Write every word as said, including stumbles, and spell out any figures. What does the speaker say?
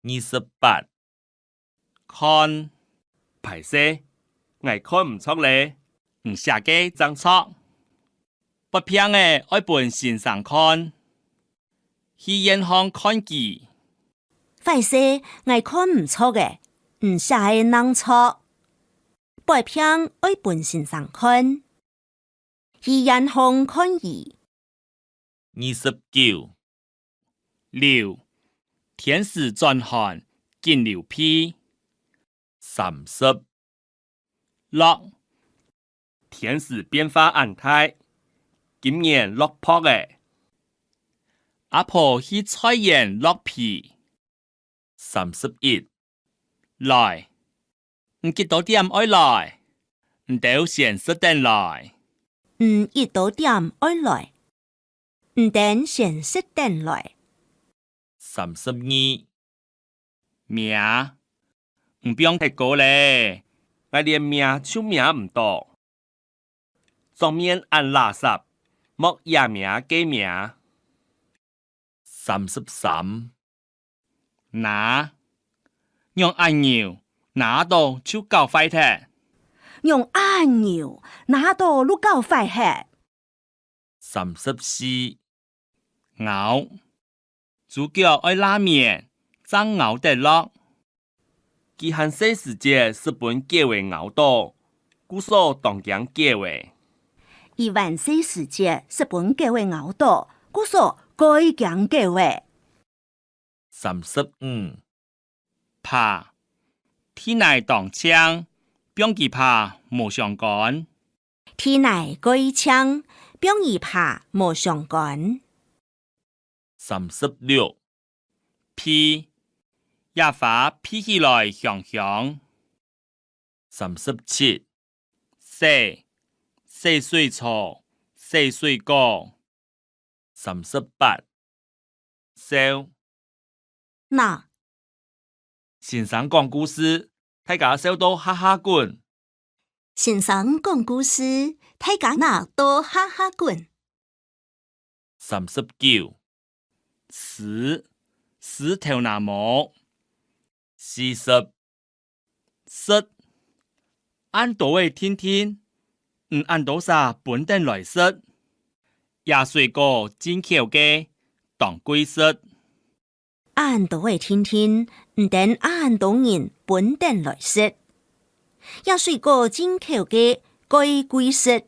二十八。看。歹勢，𠊎看毋著咧。你寫个正著。發病仔愛分先生看。去院項看佢。壞勢，𠊎看毋著咧。你寫个正著。發病愛分先生看。 去院項看佢。二十九。流，天時轉寒，緊流鼻。三十。落，天時變化恁大，今年落暴仔。阿婆去菜園落皮。 三十一。來，你幾多點愛來？你兜先食等來。你幾多點愛來？你兜先食等來。三十二。摸，你放忒高咧，𠊎連摸就摸毋著。 桌面恁垃圾，莫揤摸該摸。三十三。拿，仰恁幼，拿著就搞壞忒。仰恁幼，拿著就搞壞忒。三十四。 咬，豬腳愛罅綿，正咬得落。佢還細時節識分狗仔咬著，故所當驚狗仔。佢還細時節識分狗仔咬著，故所蓋驚狗仔。三十五。 怕，地泥當淨，放佢怕無相干。地泥蓋淨，放佢怕無相干。三十六。鼻，這花鼻起來香香。 三十七。洗，洗水槽，洗水果。三十八。笑。鬧。先生講故事，大家笑到哈哈滾。先生講故事，大家鬧到哈哈滾。 三十九。思，思頭那毛。四十。食，恁多仔定定，你恁多儕分等來食。這水果真巧个，當貴食。 恁多仔定定，你兜恁多人分等來食。這水果真巧个，蓋貴食。